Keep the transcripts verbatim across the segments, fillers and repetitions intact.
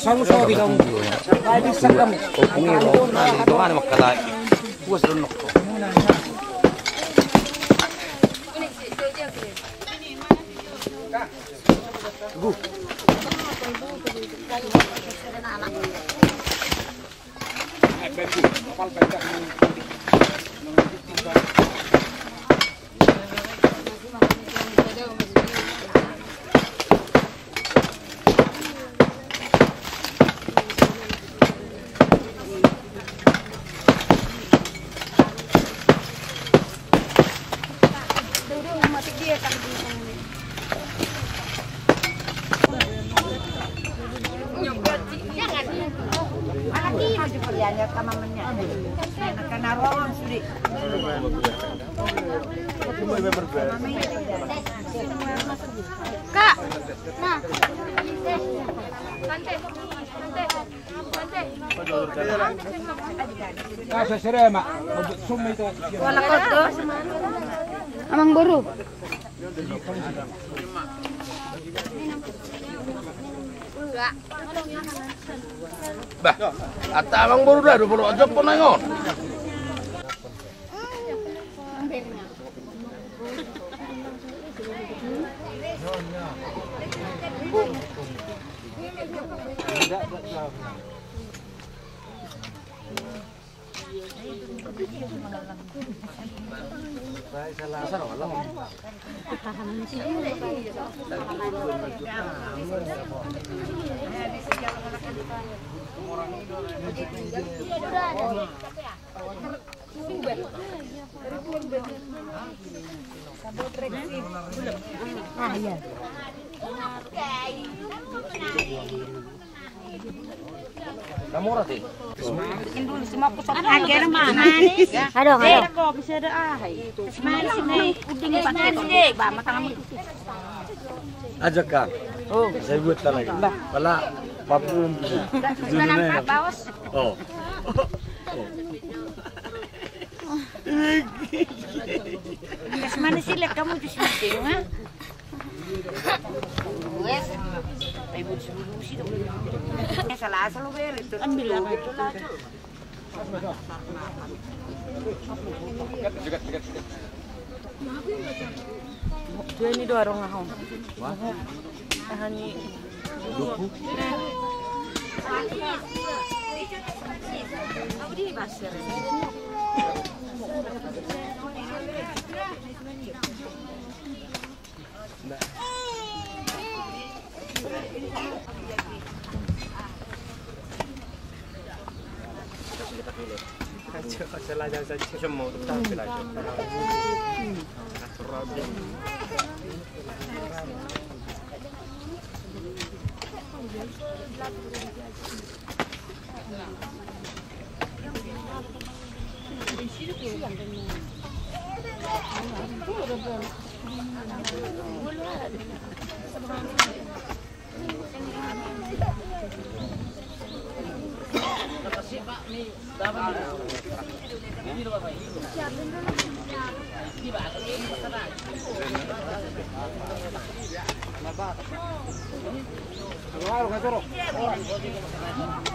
Saru saru bidang. Baik, sergam. Opungi lo. Nah, di mana makkalai? Puas renok. Kak, nah. Tante, tante. Amangboru. Bah, ata amangboru da, dua pulu aja pun nangon. Aja, Kang. Oh, saya buat tanah. Pala papun. Oh. Oh. Terus mana sih, lihat kamu di sini, ha? Wes. Ambil apa itu? Dua ini dua orang ahong. Tahan ni.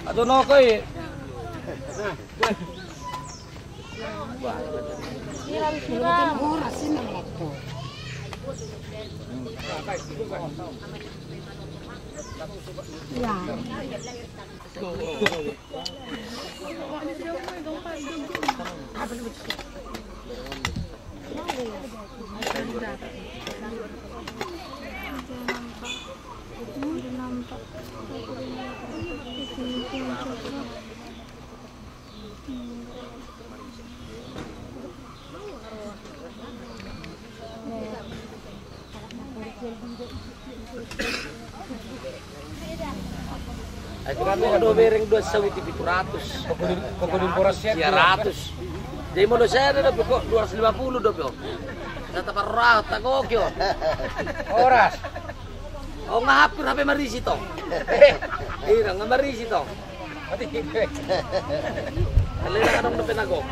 Aduh, no, koi. Kami do bereng dua sawiti pitu ratus. Kokodin, kokodin boras sia. Sia ratus. Jadi molo sada dope kok dua ratus lima puluh dope. Sata parroha tagoki on. Horas. Oh, nga hampir hape marisi tong. Ira nga marisi tong. Kalena adong dope na gok.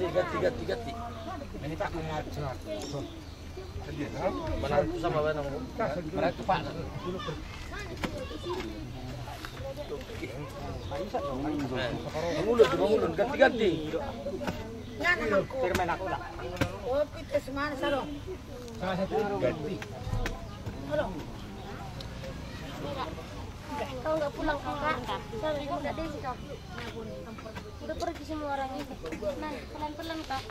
Ganti, ganti, ganti. Mana tu sama mana? Mana tu, Pak? Mangulon, mangulon, ganti, ganti. Kau nggak pulang, Kakak? Udah pergi semua orang ini. Nah, pelan-pelan, Kak.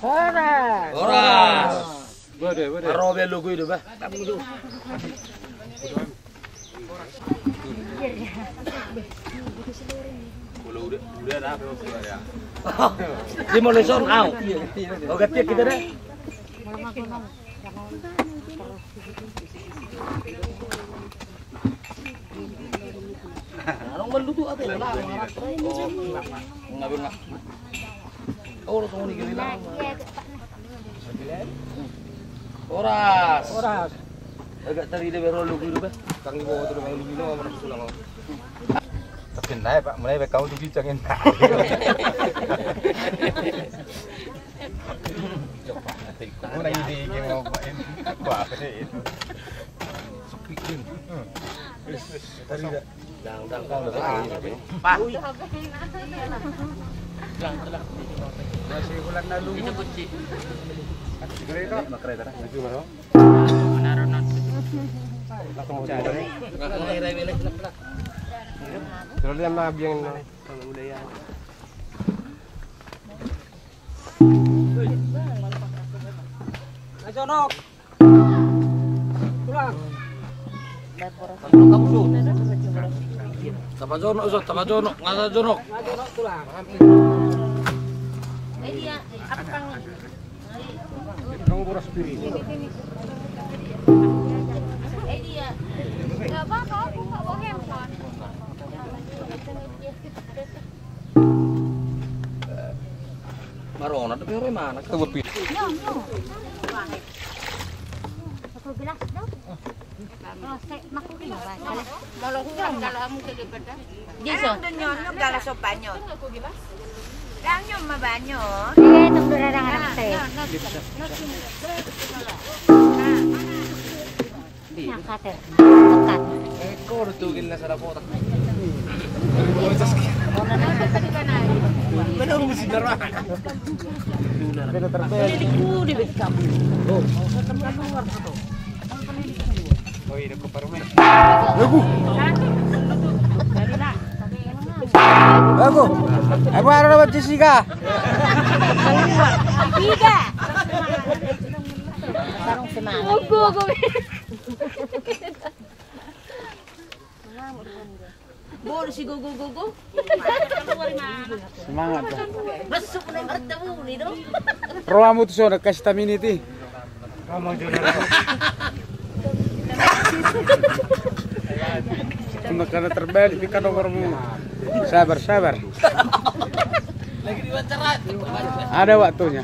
Horas. Horas. Aro be logo i do ba. Di molo son au. Oke, tiap kita deh. Adong malutu ate lah. Horas. Horas. Agak tadi dia berolok gitu bah. Kang ibu waktu dia main dulu, mana sulang. Tapi naik, Pak, mulai baik kau tuh bincangin. Coba nanti. Aku lagi di game mau main. Wah, apa sih itu? Sepi game. Tadi dah. Dang, dang, dang, dang. Pak. Dang, dang. Masih bulan lalu. Itu kunci. Makreta. Itu baru. Terus dia mah biang. Jonok. Tulang. Tapa jonok, so, tapa jonok, ngata jonok. Jonok, tulang. Ini dia, apa kang? Kamu boras piring. Eh, dia. Nggak apa-apa, aku nggak bawa handphone. Marona, tapi orang mana? Nyo, nyo. Satu gelas dong. Molo hujan kalau kamu ke depan dah. Dia so. Ada nyo, nyo galas so banyo. Yang nyo ma banyo. Iya, itu udah ada anak teh. Nah, nah, nah. Nah, kate. Tekan. Eko do tugil na sada kotak. Mana musim darah. Liku di bekam. Oh. Oh, ini ke parumen. Lagu. Lagu. Eh, buat ada buat Jessica. Tiga. Gogo, gogo. Bolu si gogo, gogo. Semangat, Bang. Masuk na martabuni do. Roamu tu sono, kasih taminiti. Karena terbalik di kantongmu. Sabar, sabar. Ada waktunya.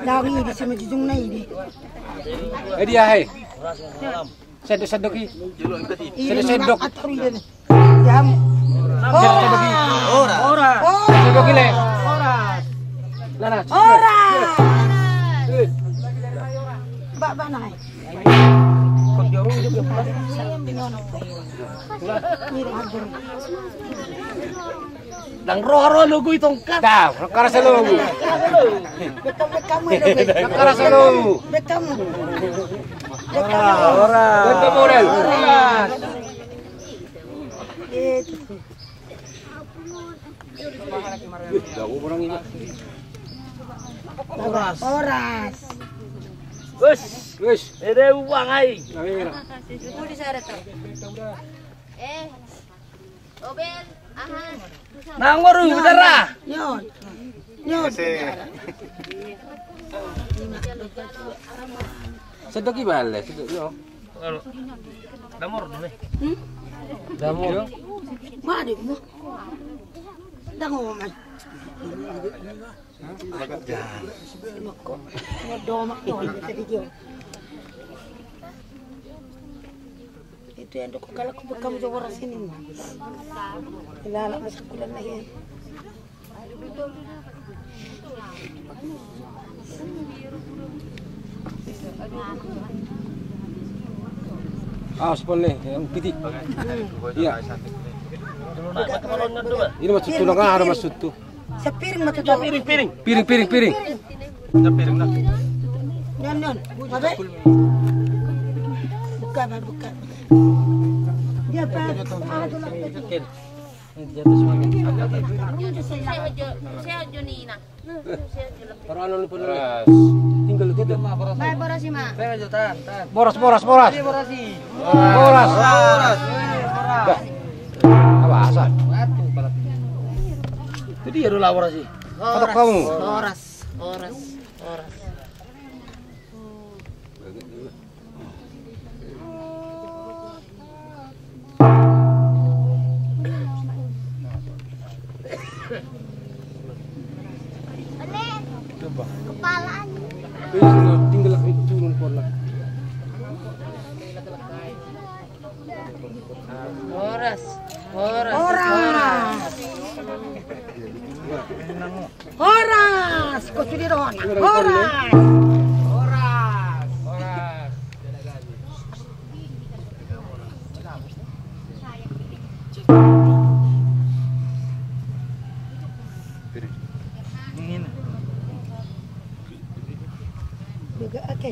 Daong i di sini jujung na i di. Eh, dia, hei. Sedok, sedok i. Sedok, sedok. Atur i di. Jam. Sedok i. Ora. Ora. Sedok i le. Ora. Nah, nah. Ora. Eh. Bak, bak, nah. Ndang roha-roha logu i tongkat. Dah, karas logu. Karas logu. Ora, ora. Ora. Horas. Horas. Wes, wes. Ede uang ai. Eh. Obel, aha. Nang oru, dara. Nyot. Nyot. Sedok i bale, sedok i. Damor dulu. Hmm? Damor. Mari, mo. Damor, man. Mako. Mo domak, mo, kita video. Itu yang dukung kalau aku bekam jawara sini. Ilalak masa kulan lagi. Awas pole, yang pitik. Iya. Ini maksud tulang, ada maksud tuh. Sepiring mah tutu. Piring, piring. Piring, piring, piring. Piring. Sepiring lah. Non, non. Apa? Buka, Bang, buka. Sehat jo, sehat jo, Nina. Sehat jo, Nina. Horas. Tinggal, tinggal. Bae, boras i ma. Boras, boras, boras. Boras. Boras. Bah. Awasan. Jadi ya dulu boras i. Horas. Horas. Horas. Horas. Coba. Kepala. Tinggal lagi turun pola. Horas, horas, horas. Horas, kau sudah rohana. Horas. Horas, horas. Juga, oke.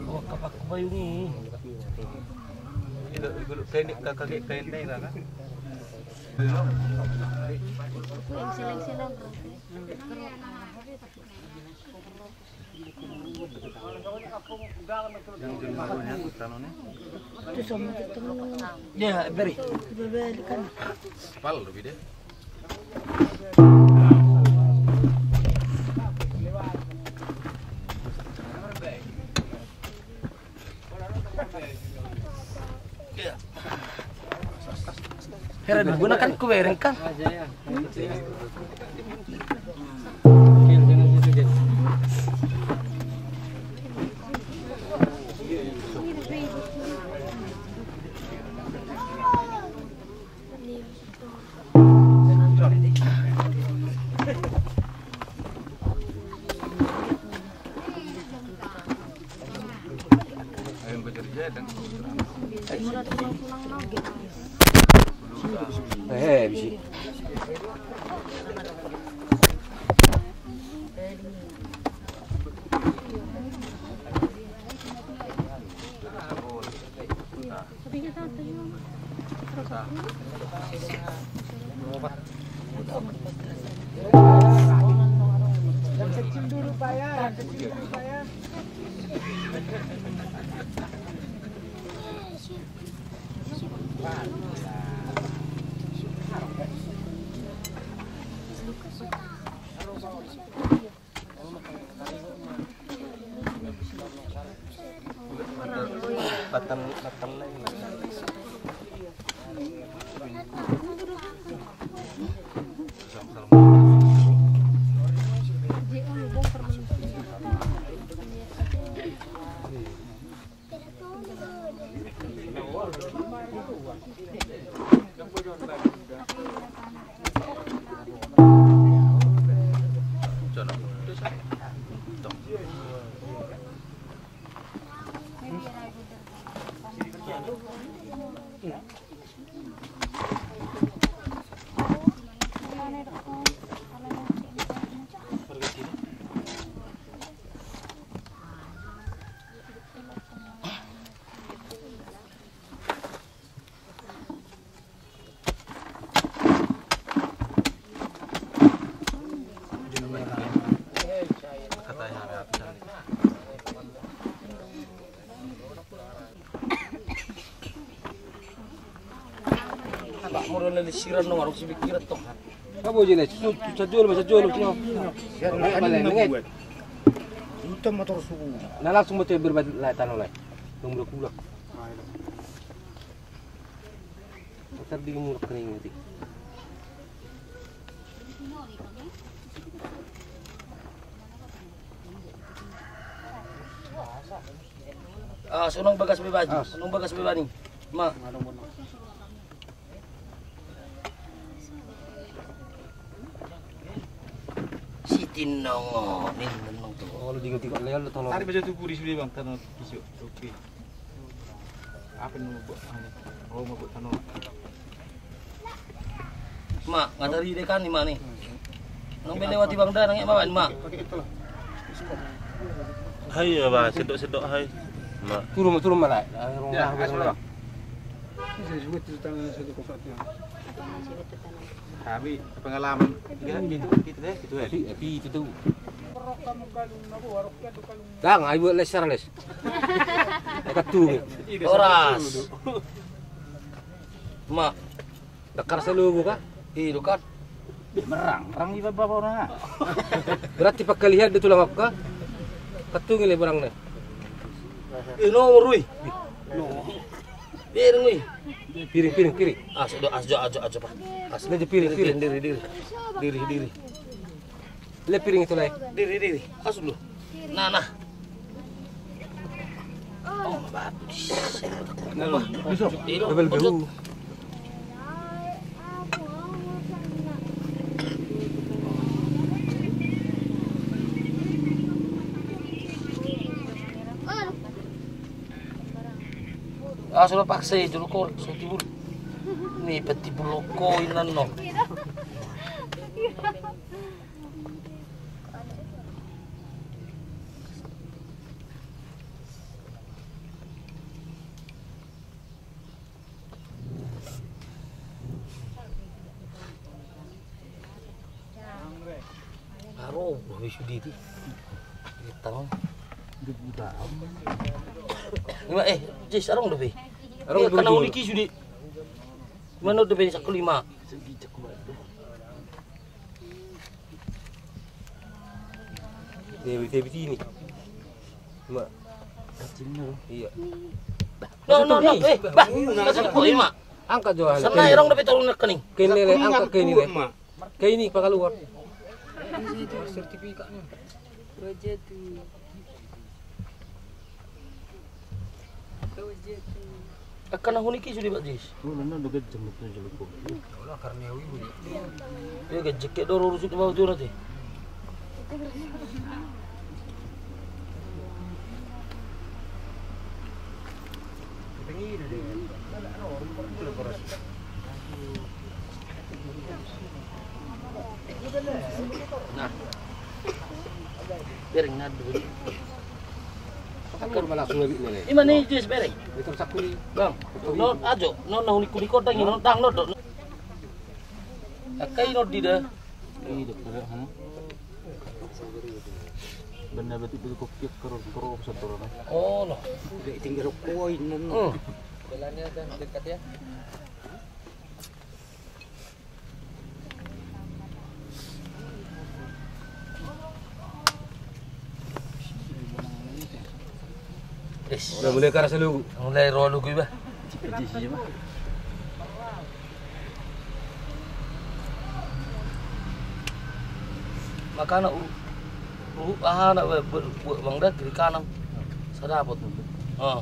Oh, kapak bayung ini. Kaget kain dai rara. Ya, beri. Pal lebih deh. Heran guna kan kubereng kan. Eh, bisi. Yang kecil dulu, Pak, ya. Yang kecil dulu, Pak, ya. Pak, murah lelisiran dong, harus pikiran tong. Apa jadi? Sajolo, sajolo. Utang motor suku. Nah, langsung motor berbat lai tano lai. Dong berkulak. Motor di mulak kering nanti. Ah, sonang bagas be bani. Ah. Sonang bagas be bani. Ma. Sitin nong, ning nong tu. Oh, lu tiga-tiga leal tolong. Ada bisa tu puri sudah, Bang, tanah pisau. Oke. Apa nang buat anu? Oh, mau buat tanah. Ma, nga tadi de kan ni ma ni. Nang be lewat ibang da nang ma ni ma. Hai ya ba, sedok-sedok hai. Ma. Turun, turun ma lah. Tapi pengalaman. Iya, gitu, gitu deh, gitu ya. Tapi itu tuh. Dang, ayo buat les, cara les. Dekat tuh. Horas. Ma. Dakar salugu ka? Iya, do kan. Merang, merang iba bawa orang. Berarti pakkalihat do tulang aku ka? Katungi le barang ne. Eh, no, Rui. No. Piring, Rui. Piring, piring, piring. Asu do, asu, asu, asu, Pak. Asu. Piring, piring. Diri, diri. Diri, diri. Le piring itu lai. Diri, diri. Asu dulu. Nah, nah. Double behu. Ah, sudah paksa itu lo kor, so tibul. Ni peti buloko inan no. Aro, gue sudah di. Tang. Ima, eh, Jis, arong dope. Arong dope. Kena uliki sudah. Mana dope ni saku lima. Dewi, Dewi ini. Ma. Iya. No, no, no. Eh, bah. Kasih kau ima. Angkat jo. Sana irong dope tarung nak kening. Kene le, angkat kene le. Kene pakaluar. Sertifikatnya. Angka na huniki sude, Pak Jis. Iya, gejek ke doro rusuk di bawah tu nanti. Nah. Bereng na dulu. Ima ni Jis bereng. Bang. No, ajo. No, no, huniko, huniko dang, no, dang, no, do. Angka i no di da. Benar betul betul kopi karo karo pesan turun. Oh, no. Udah tinggal rokok ini. Hmm. Jalannya dan dekat ya. Udah mulai karas lugu. Mulai ro lugu iba. Makana u, u, aha na, buat, buat bang dah kiri kanan. Sadapot. Oh.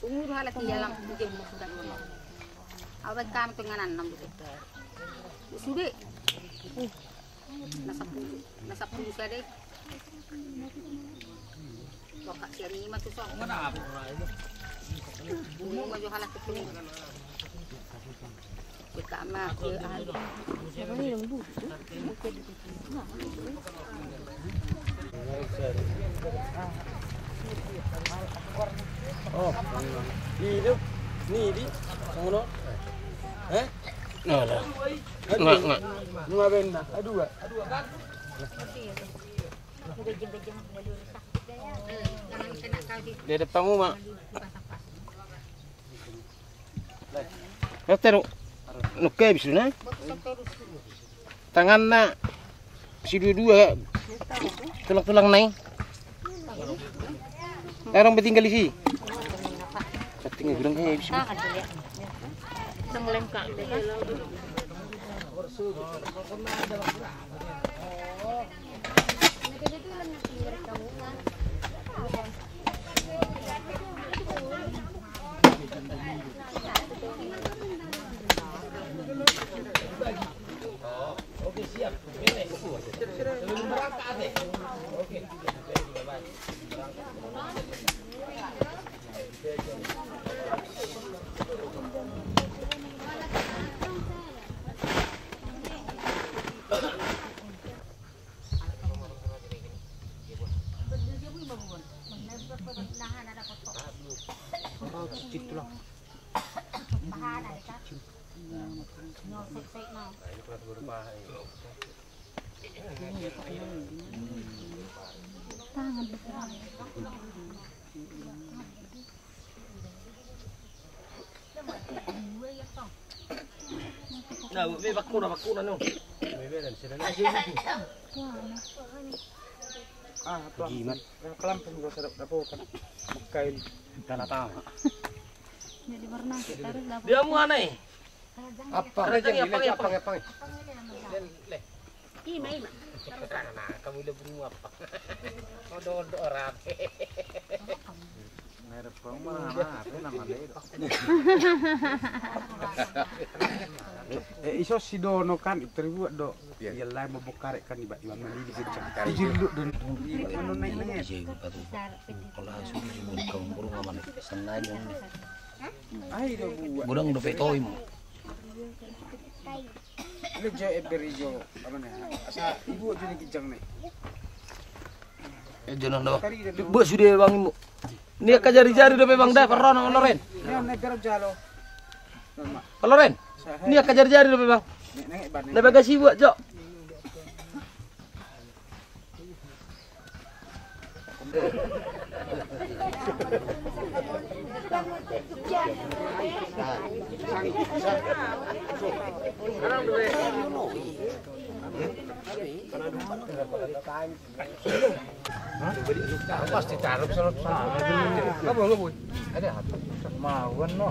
Umur halak iya lang, ujung. Awet kam tenganan enam belas. Sude. Na sapulu, na sapulu sada. Wah, kasian ni ma tu song. Ni ma jo halak tu. Kita ma ke anu. Oh, ni tu, ni di, sono. Eh? Nah, nah. Enggak, enggak. Lima benda, aduh, Pak. Di depanmu, Mak. Dokter, nuk habis lu, nah. Tanganna sidua-dua, tulang-tulang nai. Orang bertinggal di sini. Tinggal bilang, eh, bisa. Nah, be bakuna, bakuna no. Ah, apa? Jimat. Nah, pelampung gua sadap dapo kan. Kain. Tanah tahu. Jadi pernah kita harus dapat. Dia mau aneh. Apa? Kerajaan apa, apa, apa? Ima, ima. Terus, nah, kamu udah bunyi apa? Odo, odo, orang. Ngarep kau mana? Apa namanya itu? Eh, iso si Dono kan, itu dibuat do. Iya. Iya, lai mau buka rek kan, iba, iba mandi di kencang. Di jiluk dan. Iya, iya, iya. Kalau sudah, sudah, kamu burung aman. Sengaja. Ayo, buat. Burung dope toim. Ini jo, eh, beri jo, apa nih? Asa ibu aja nih kijang nih. Eh, jangan do. Buat sudah bang ibu. Ini angka jari-jari dope bang, da, perro nang loren. Ini, ini biar jalo. Loren. Ini angka jari-jari dope bang. Ini, ini, ini. Nah, bagas ibu, jo. Pasti taruh sana. Apa lu, Boy? Ada apa? Mau kan no.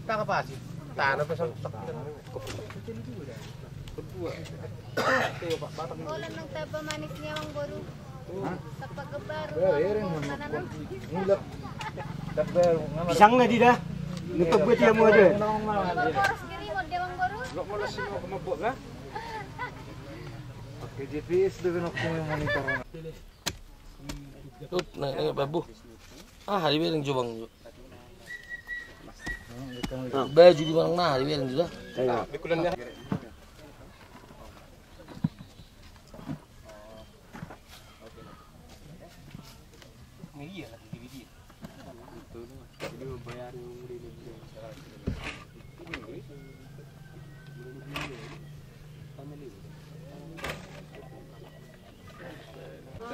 Tangkap pasti. Taruh sana. Kedua. Holan nang tamba manis ni amang boru. Hah? Tamba gebar. Pisang na di da. Ini pembuat dia mau ada. Boros kiri mau dia amang boru. Lo mau nasi mau ke mabuk kah? Pakai G P S dengan aku yang monitor. Tut, nah, ini babu. Ah, hari ini jubang. Baju di mana, nah, di mana juga. Iya. Media lagi, di media.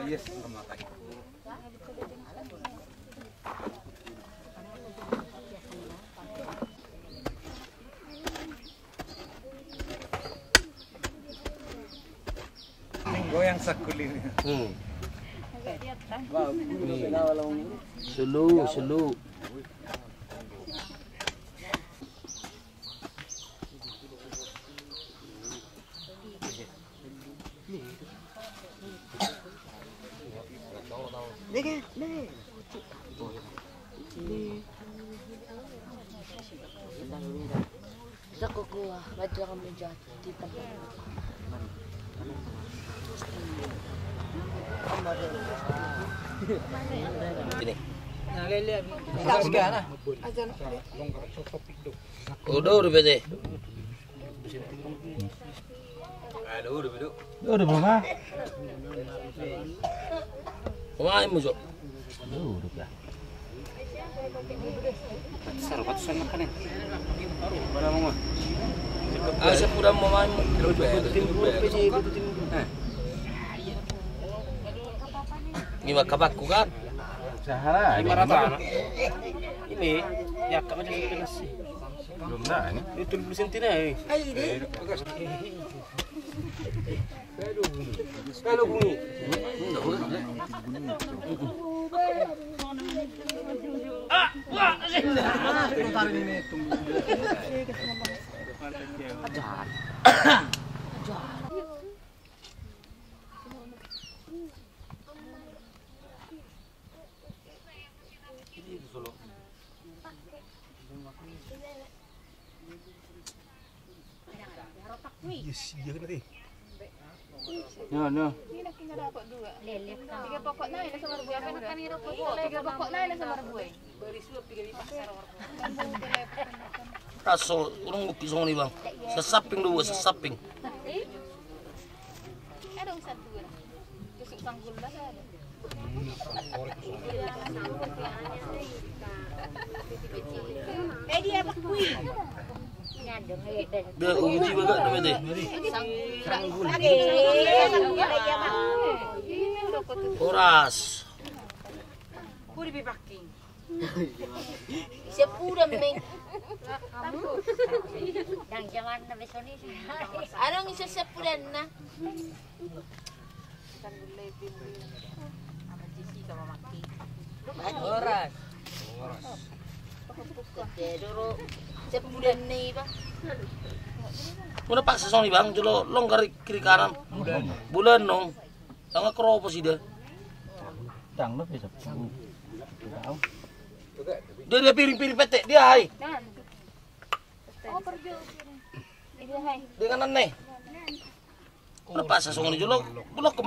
Yes. Goyang sakulin. Hmm. Slow, slow. Ini. Udah, udah, P T. Udah, udah, Bang. Pemain musuh. Udah, udah. Patusar, patusan makan ya. Mana mau? Ah, saya kurang mau main. Tim dulu, P J, tim dulu. Nah. Ini mah kabakku kan? Sahara. Lima ratus anak. Ini, ya, kamu jangan kena sih. Belum dah ini. Ini tujuh puluh senti dah, eh. Ayo, deh. Kalau bunyi. Ajar. Ajar. Yes, iya kan tadi. Nah, nah. Ini nak kena dapat dua. Tiga pokok na, ini sama dua. Apa nak kena dapat dua? Tiga pokok na, ini sama dua. Aso, urung bukti songon i, Bang. Sasaping dua, sasaping. Ada usah dua. Tusuk sanggul lah, ada. Eh, dia bakui. Dia uji bagak namanya teh. Horas. Sepuluh meng. Dang jaman na besoni. Adong ise sepuluh na. Horas. Sepuluh na iba. Muna paksa songon i, Bang, jolo longgar kiri kanan. Bulan nong. Tanga keropo sida. Tang lo bisa. Dia, dia piring-piring pete dia ai. Dengan aneh. Lepas sasongon i jolo. Bulok ke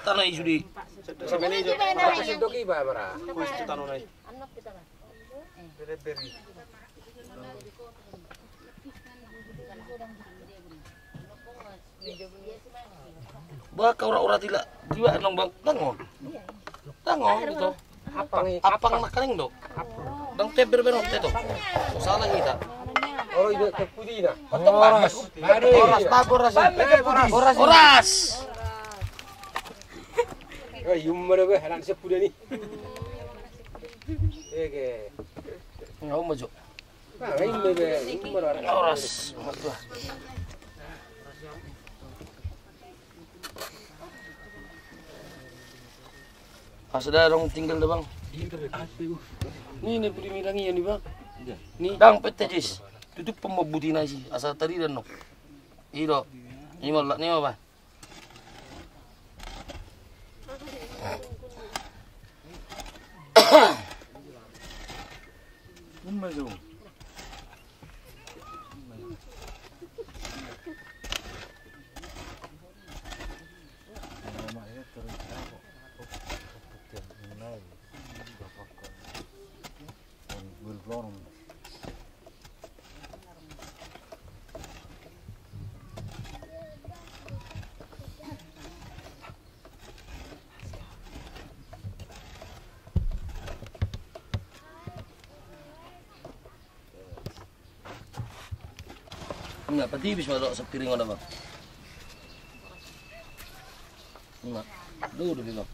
tanah i sudi. Bah, kau ora-ora tila. Jiwa nong, Bang. Tangon. Tangon itu. Apang, apang nakaning do. Dang teber benok teto. Salah kita. Oro ido kepudina. Horas. Horas, tabor ras. Horas. Horas. Oi, yum mana be, anak sepuluh ni. Oke. Nggak mau, Jo. Horas. Asa da dong tinggal da, Bang. Ni, ni pudi milang iya ni, Bang. Ni dang pete jis. Tutup pembutina isi. Asa tadi dan no. Ido. Ni malah ni apa? Enggak, patibis ma do sapiring on, Bang. Enggak. Duh, duh, Bang.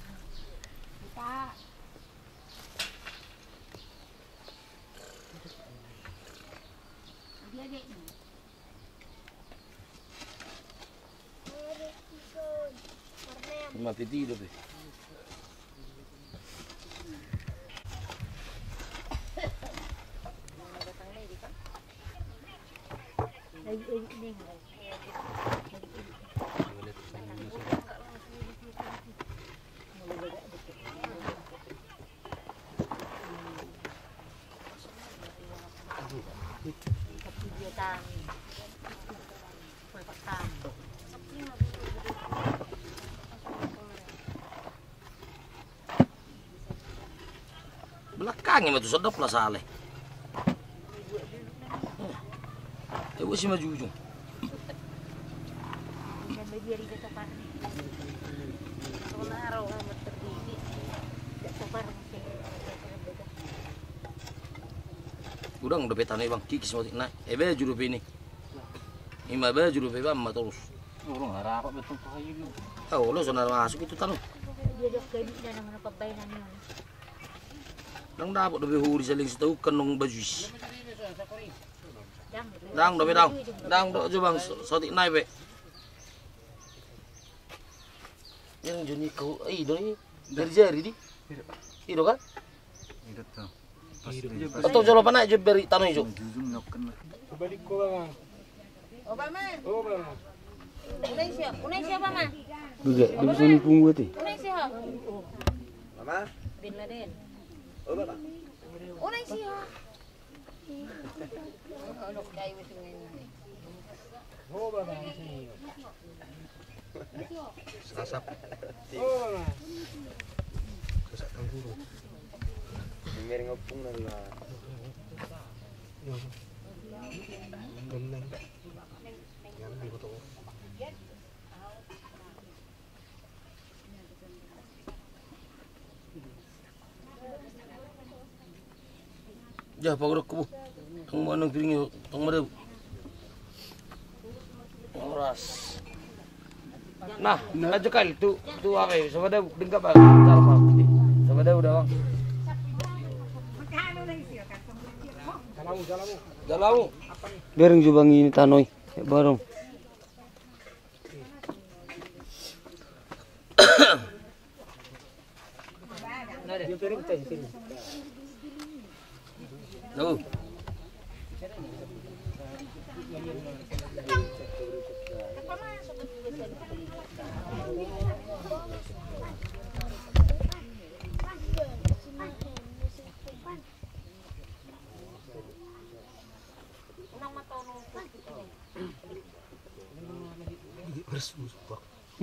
Mati tidur deh. Belakangi ma tu sodop lah Saleh. Eh, gue si maju ujung. Udang dope tano i, Bang, kikis moti na. Ebe juru pe ini. Ima be juru pe bam ma torus. Urung arapa betul tu hayu. Tahu lo sonar masuk itu tano. Dang dapot dope huri saling sitaukan nong baju isi. Dang dope dang. Dang do jo, Bang, so-, sotik nai pe. Yang joni kau, eh, ido ni. Jari-jari di. Ido kan? Ido tu. Atau jolo panai jo beri tano ijo. Balik ko, Bang. Oba ma. Oba ma. Unai siap, unai siap ma. Buka, di sini pungut eh. Unai siap. Mama. Bin Laden. Oba ma. Unai siap. Oba ma. Sasap. Sasak tangguru. Mereng ompung na lah. Gandeng. Yang di foto. Jah, pagodangku, bu. Tong manang piring, tong madabu. Horas. Nah, aja kali tu, tu apa ya? Sama ada dengkap, Bang. Sama ada udah, Bang. Jalamu. Bereng jubang ini tanoi. Barong.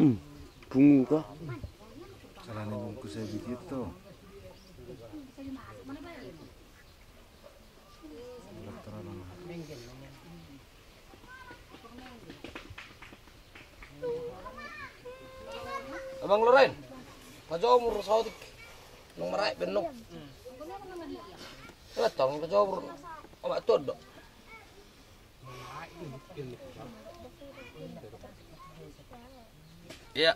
Hmm, pungu ka. Salah ni bungkus saya begitu. Amang Loren, pajomur saotik. Nung maraek bennong. Datang pajomur. Obat todok. Iya.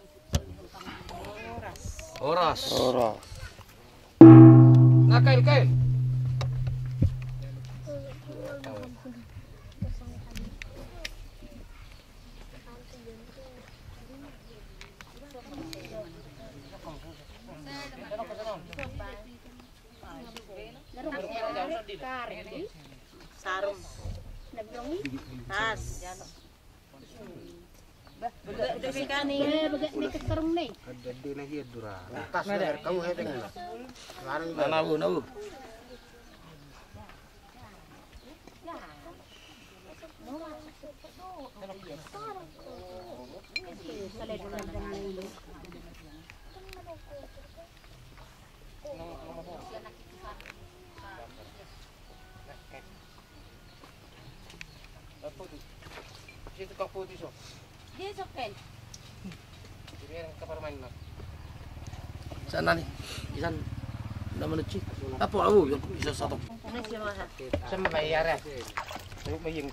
Horas. Horas. Nah, kail, kail. Sarung. Tas. Bege, bege, bege, sarung ni. Ada di na hia dura. Tas na kamu hepeng na. Mana bu, na bu. Sana ni, isan nama nuci. Apa abu yang bisa satu? Sama bayar ya. Saya mau yang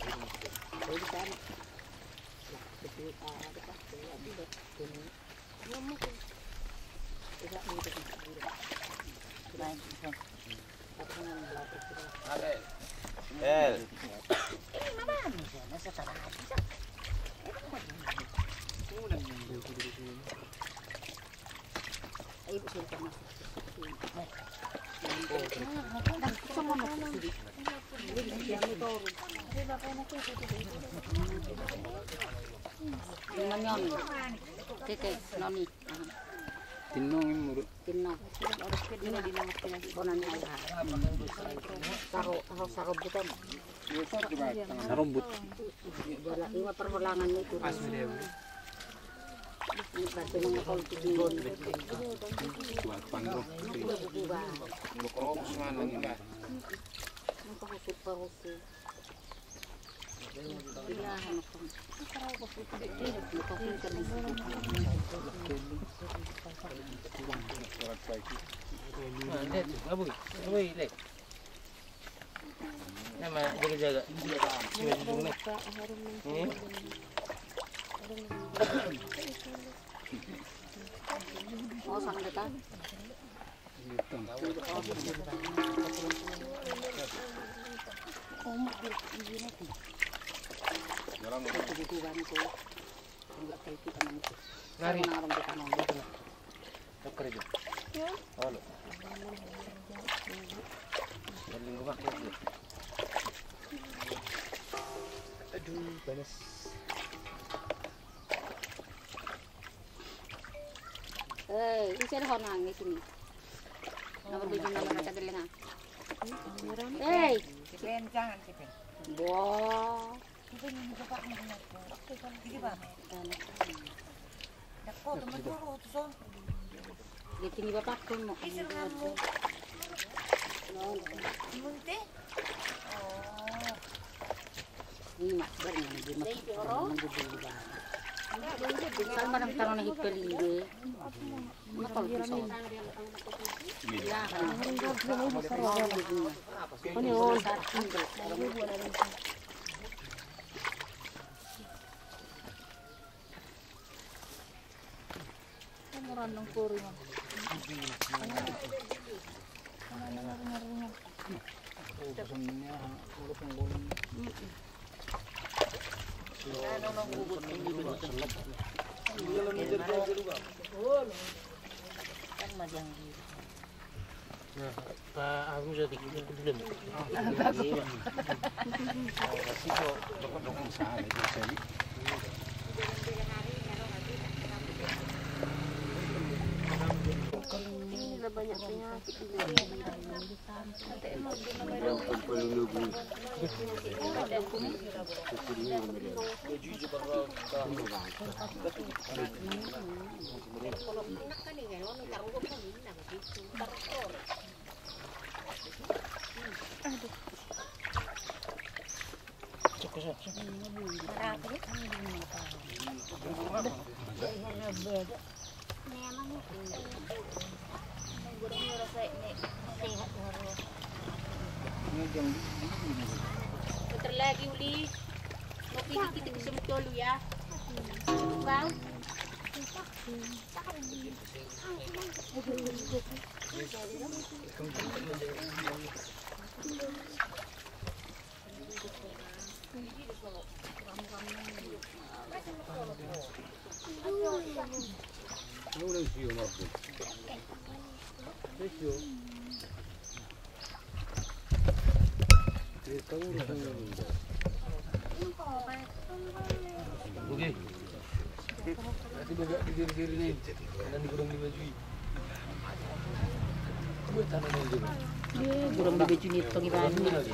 Keke, noni. Tinnong i muru. Tinnong. Bona ni ai. Saro, saro, saro bukan. Sarombut. Bola, ima perholangan itu. Asli dia. Ini berarti mengakal itu. Buat pandro. Buka. Buka husuk, buka husuk. Nama jaga-jaga. Oh, sangat dekat. Nari. Aduh, panas. Eh, ini saya honang di sini. Nomor tujuh, nomor kaca gelengan. Eh, Pen, jangan sih, Pen. Wah. Ini coba, ini coba. Ini, Bang. Geting i bapakku mo. Munte. Ini mak, barang ini dia mak. Kalau barang tanah ni hipel ini. Mak kalau pisau. Iya. Ini on. Bentar lagi, Uli. Mau pergi kita ke Sumut dulu, ya. Bang. Oke. Nanti bagak di diri-diri nih. Nanti kurang di baju. Gue tanah nih, gue. Iya, kurang di baju nih, Bang Iwan. Nah, sini, Bang.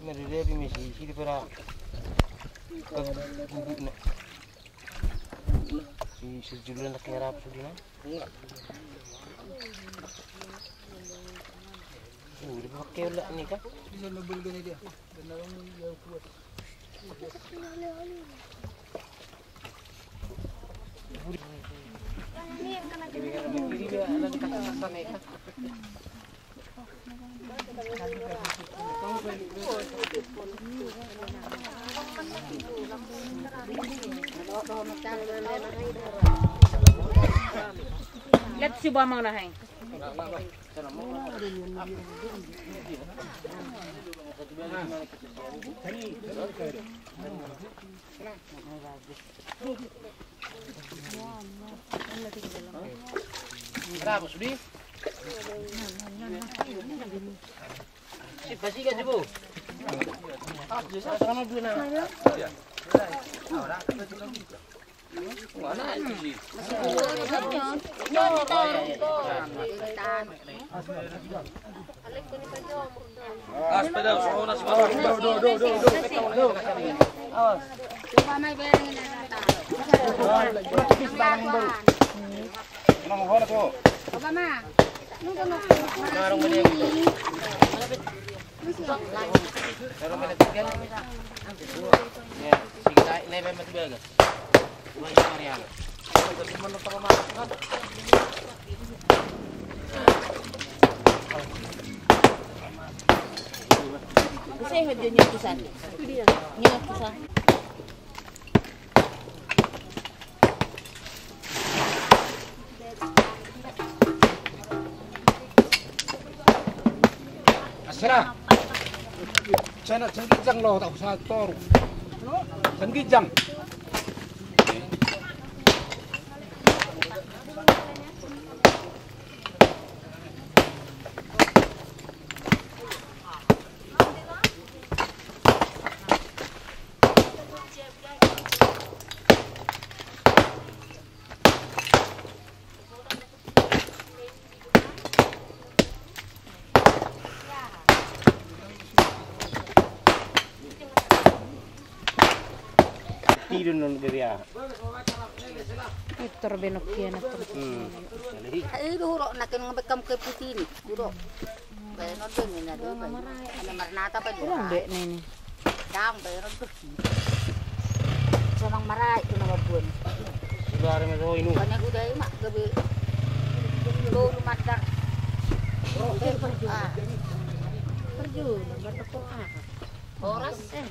Ini ada dia di misi, sini pada gubuk nak. Si, si Julian lagi ngarap sudah nak. Enggak. Uh, udah pakai ulah ni kan? Bisa nobel gini dia. Benar yang kuat. Lihat si Bama na hai. Kenapa, Sudi? Si, pasti gak jebo. Ah, biasa sama dua nama. Sehat dia nyetusan. Nyetusan. Asera. Sana, sana kijang lo, tak usah tor. Sana kijang. Ido non bebea. Itor benok kiana tor. Hmm. Ai do hurok na ken ngebek kam ke putini. Hurok. Bae non do ni na do bae. Ana marnata pa dia. Urang be nini. Dang bae non do. Sonang marai tu nama bun. Sudah ada meso inu. Kanya gudai mak gabe. Do lu matar. Ah. Perju, berteko ah. Horas. Eh.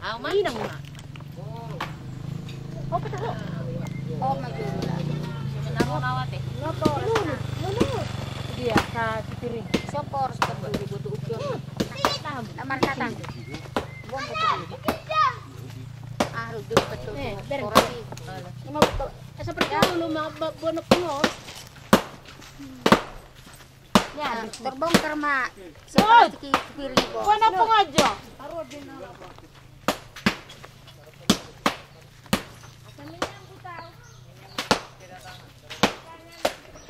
Au ma. Inang ma. Oh, peta ho. Oh, ma jolo. Sebenarnya rawat eh. Lolo. Lolo. Dia ka piring. Siapa horas kan dulu butuh ukian. Tahan. Amar kata. Buang betul. Ah, lu dulu betul. Eh, bereng. Horas sih. Lima betul. Eh, seperti dulu ma buat penuh. Ya, terbongkar ma. Seperti piring bos. Kau napa ngaja?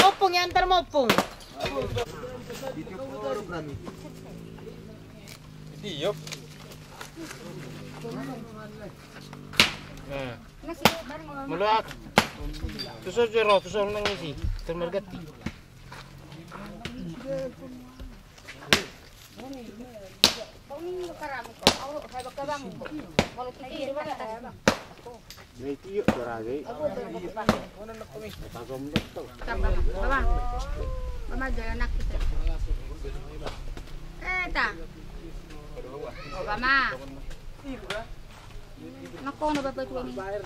Opung yang termopung. Tiup. Nah. Melihat. Tusuk jero, tusuk nang isi. Termergati. Nang kono bapak tua ni. Bapak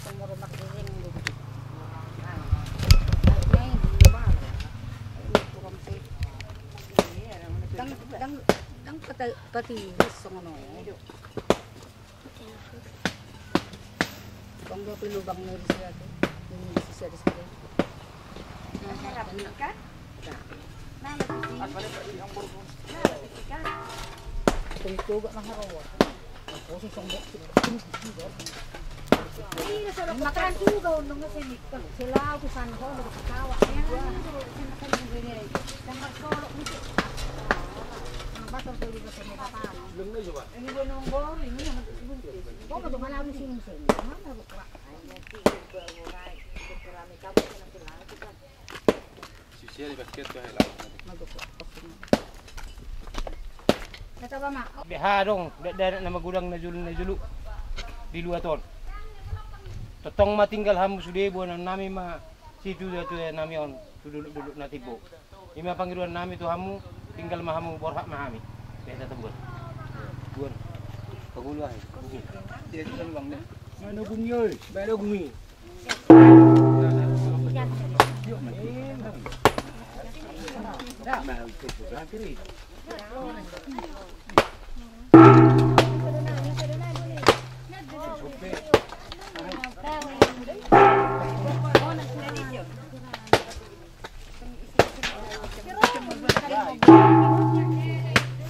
pengurus mak dering. Dang, dang, dang pati, pati songono. Bang dua puluh lubang ni di sini tu. Ini di sisi ada sekali. Nah, harap ni kan? Nah, lebih sini. Nah, lebih sini kan? Itu juga mahal. Makan juga untung ke sini. Selalu ke sana, kalau ke Kawa. Ini gue nonggor, ini yang. Kok ke mana harus ini sini? Mana lu, Pak? Beha adong dakdanak na magodang na jolo na jolo di luat on. Tongtong ma tinggal hamu sude, boanon nami ma situtua-tua nami on tu dolok-dolok na timbo. Ima pangidoan nami tu hamu, tinggal ma hamu, borhat ma hami. Beha tata buan. Buan. Pagulu ahe. Dia sudah luang deh. Mana gungi oi? Mana gungi?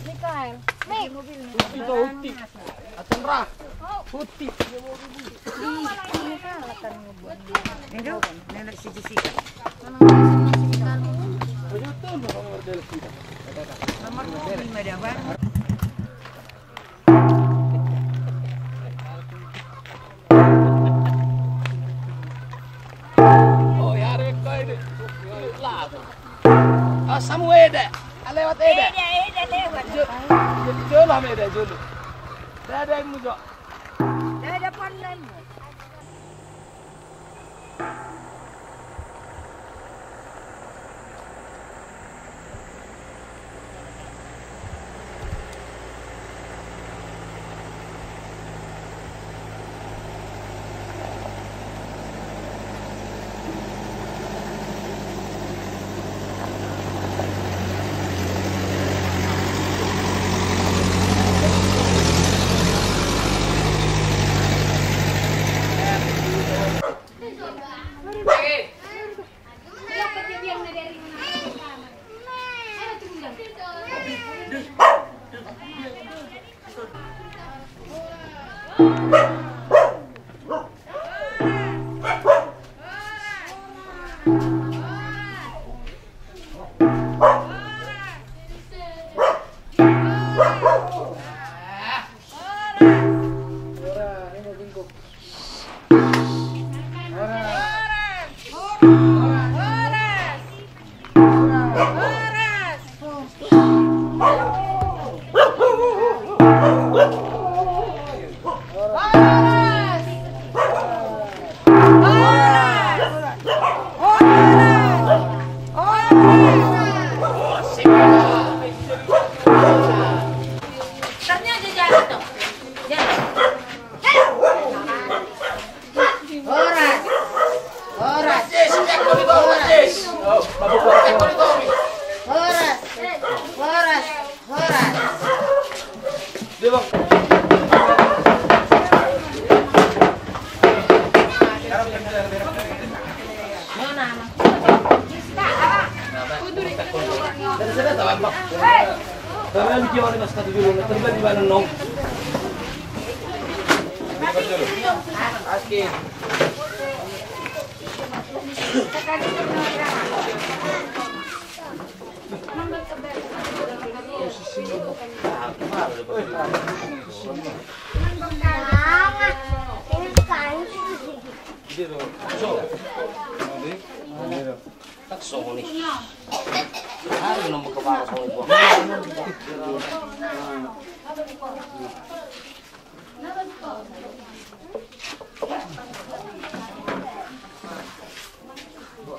Mikael. Mik. Huti, huti. Acan ra. Huti. Minggu, nenek si Jessica. Nomor dua puluh lima dia, Bang. Oh, ya, Rek, kau ini. Lah. Ah, samu eda. Ah, lewat eda. Eda, eda, lewat. Jo-, jo-, jolo, eda, jolo. Eda, eda, mu, jo. Eda, eda, pandan.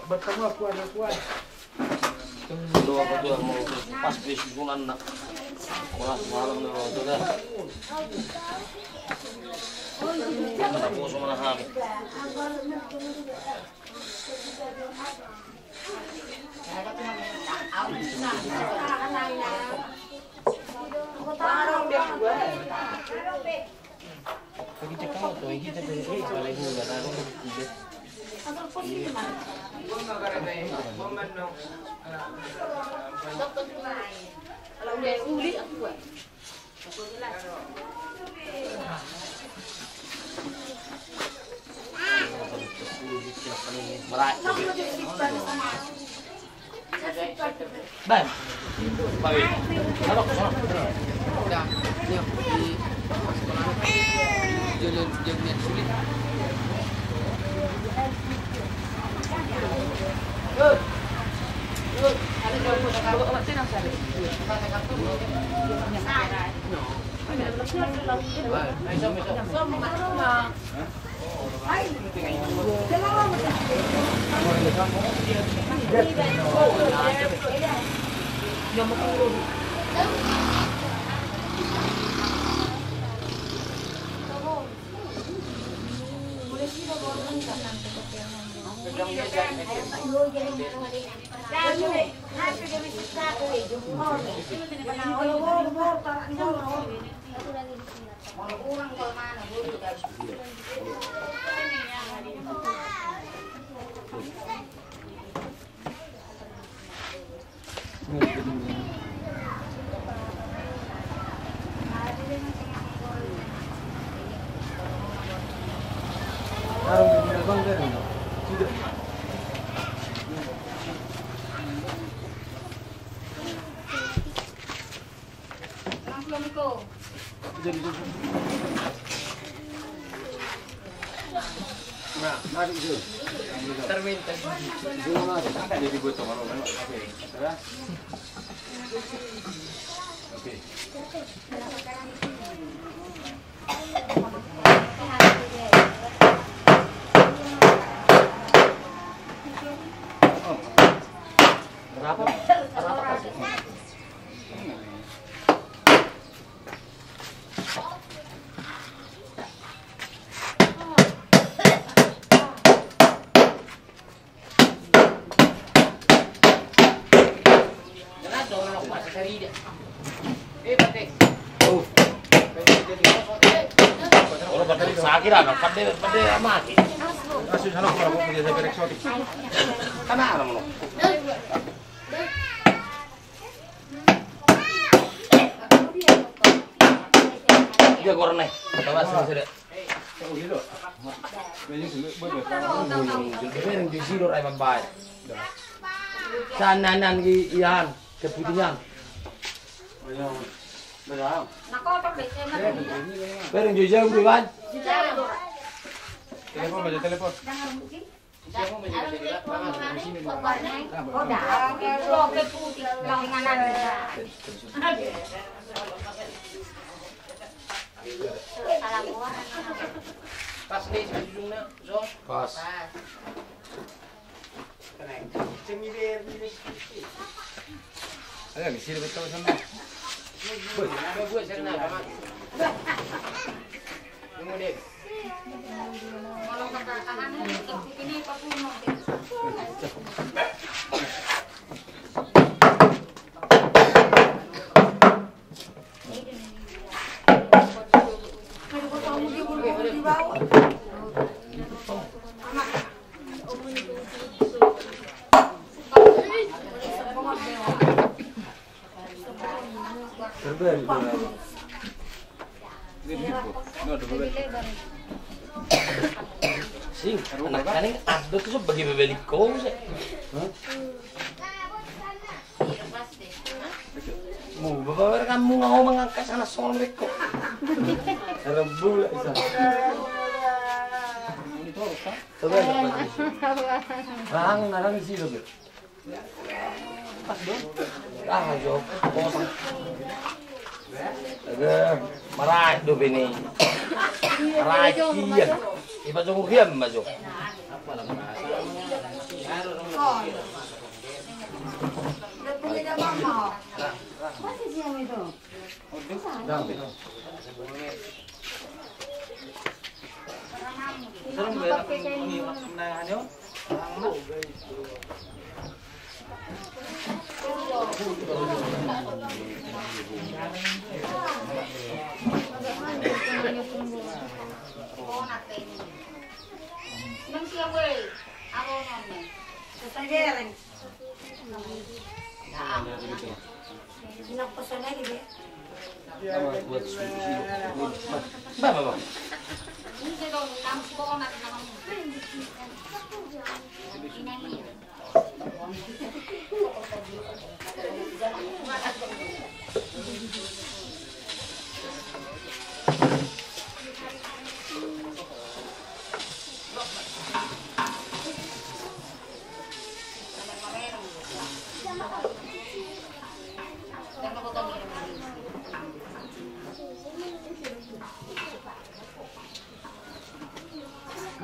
Bertemu aku, anakku, ah. Doa ketua mau pas di susunan nak. Kelas malam nih, waktu dah. Mana puasa, mana hamil. Ora pande, pande mati. Asu sana, ora mau dia sampai eksotik. Tanah, ora mau. Dia goreng nih. Coba sini sudah. Bereng di sini rai mambae. Sananan di ian keputihan. Bereng di jauh dulu, Wan. Telepon aja, telepon. Pas nih, ujungnya, so. Pas. Ayo, di sini betul sana. Buat, buat sana, Bang. Tunggu deh. Sing, anak kaning ado tu so bagi bebeli kau se. Mu babar kamu ngau mangangkat sana songko. Rebu lah isa. Coba. Rang narang isi lo. Ah, jo. Bosan. Aduh, marai do bini. Marai kian. Iba jo kian ma jo. Ba, ba, ba.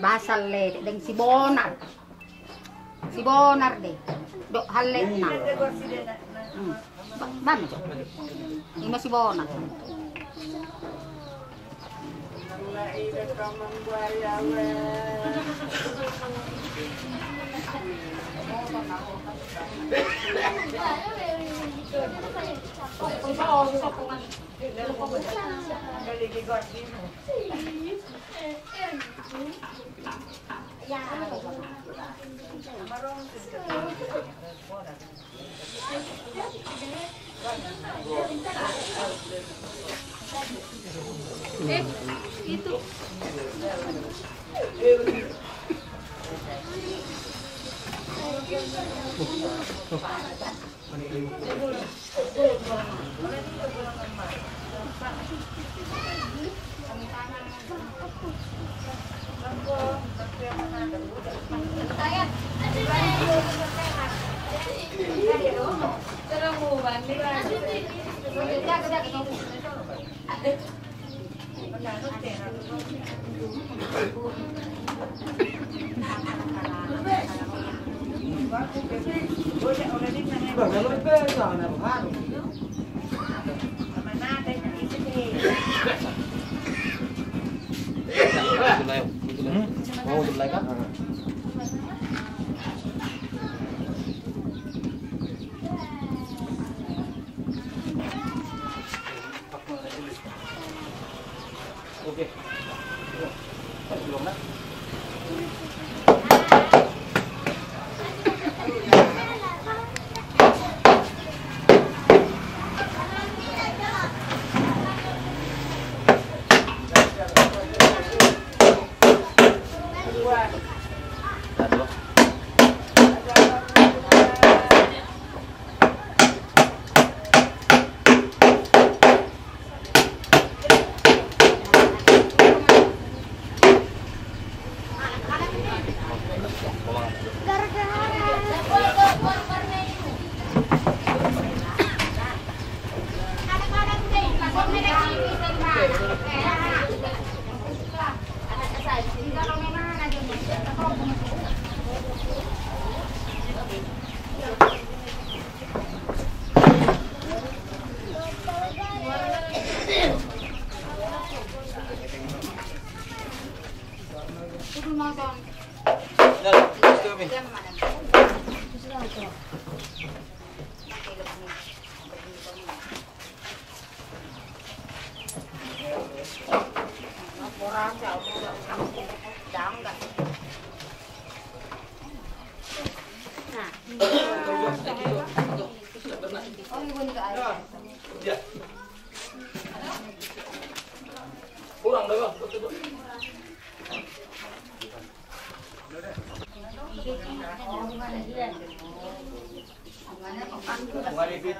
Basal le deng si Bonar. Si Bonar de. Dok halletna. Hmm. Ba-, bam jo. Ima si Bonar. Eh, itu. Oke.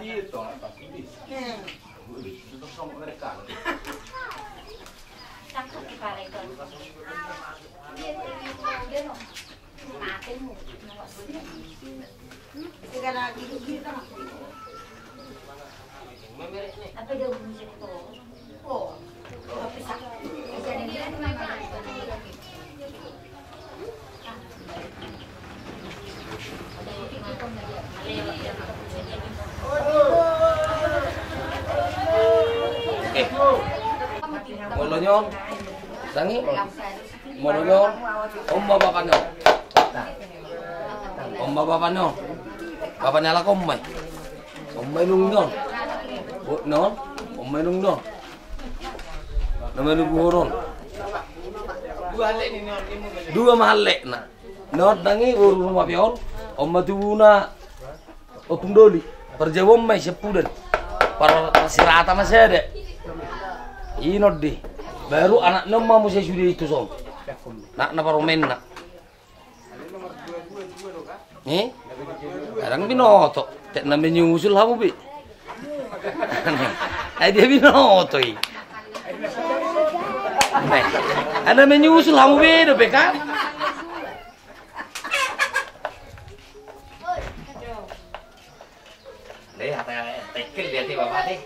Eh, molo nion, tangi, molo nion, on ma bapana on. On ma bapana on. Bapana halak on ma i. On ma inung nion. Bot nion, on ma inung nion. Na manubuhon on. Dua ma hallekna. Nion tangi, boru rumah piaon. On ma tubuna. Ompung Doli, parjabuan ma i sian Pudan. Par-, parsirata ma sada. I nion di. Baru anakna on ma muse sude i tu son. Anakna parumaenna. Eh? Kadang binoto. Tek na menyusul hamu be. Ai dia binoto i. Nah, ada menyusul hamu be dope kan? Deh, apa yang tekel dia tiba mati?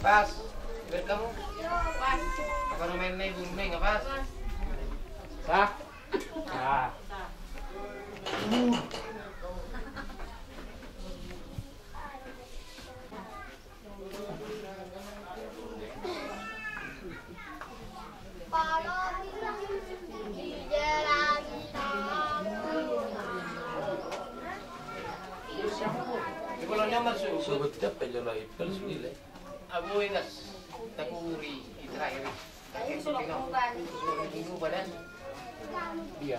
Pas. Pas. Apa namanya ibu, nggak pas? Sah. Sah. Sobat tidak pengen lagi, terus gila. Abu ingas, takuri, ita Iya.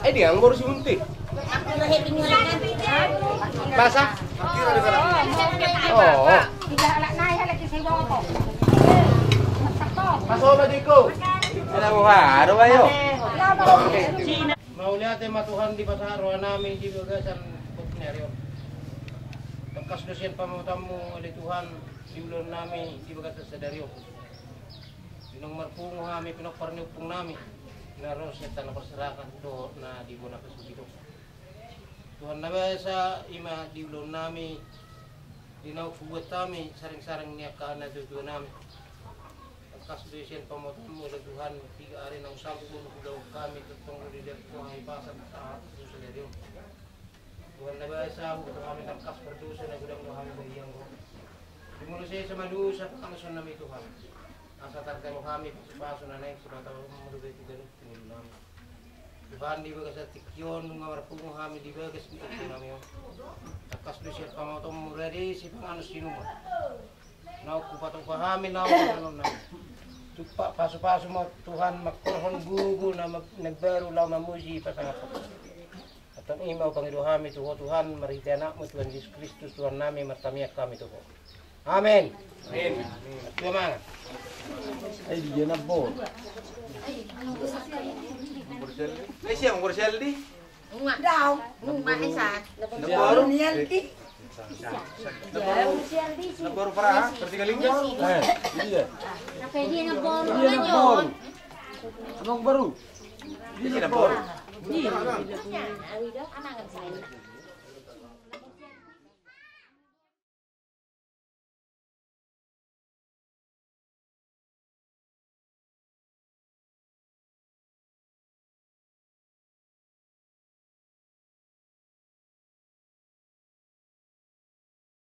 Eh, dia nganggur si Unti. Masa? Oh. Masa, Om Adiko? Ada buah, ada bayo. Mauliate ma Tuhan di pasahat roha nami di bagasan podcast ni ari on. Tangkas do sian pamotanmu ale Tuhan di ulaon nami di bagasan sadari on. Di naung marpungu hami pinompar ni ompung nami na ro sian tano parserahan dohot na di bona pasogit on. Tuhan na basa, i ma di ulaon nami di naung hubuat hami sareng-sareng ni angka na tuatua nami. Tangkas do sian pamotanmu ale Tuhan, piga ari naung sampul hulaon hami tongtong do didok hami pasahat tu sadari on. Tuhan na basa, huboto hami tangkas pardosa na godang do hami bahen Ho. Di molo sesa ma dosa pangalaosion nami Tuhan, asa tarjalo hami pasupasu na naeng sipasahatonmu dope tu ganup pangolu nami. Tuhan, di bagasan tingki on nunga marpungu hami di bagas ni tingki nami on. Tangkas do sian pamotanmu rade sipanganon sinuman. Naung hupatupa hami naung manganon nami. Tumpak pasupasu ma Tuhan mangkorhon gogo na ma-, na baru laho mamuji pasangaphon. Antong i ma hupangido hami tu Ho Tuhan marhite Anakmu Tuhan Jesus Kristus Tuhan nami, martamiang hami tu Ho. Amen. Amen. Tua mangan. Eh, dia na bor. Eh, siapa bor Seldi? Daun, rumah Esa. Na bor. Nian di. Na bor Praha, Vertikalingga. Eh, iya. Dia na bor. Abang baru. Dia na bor. Iya.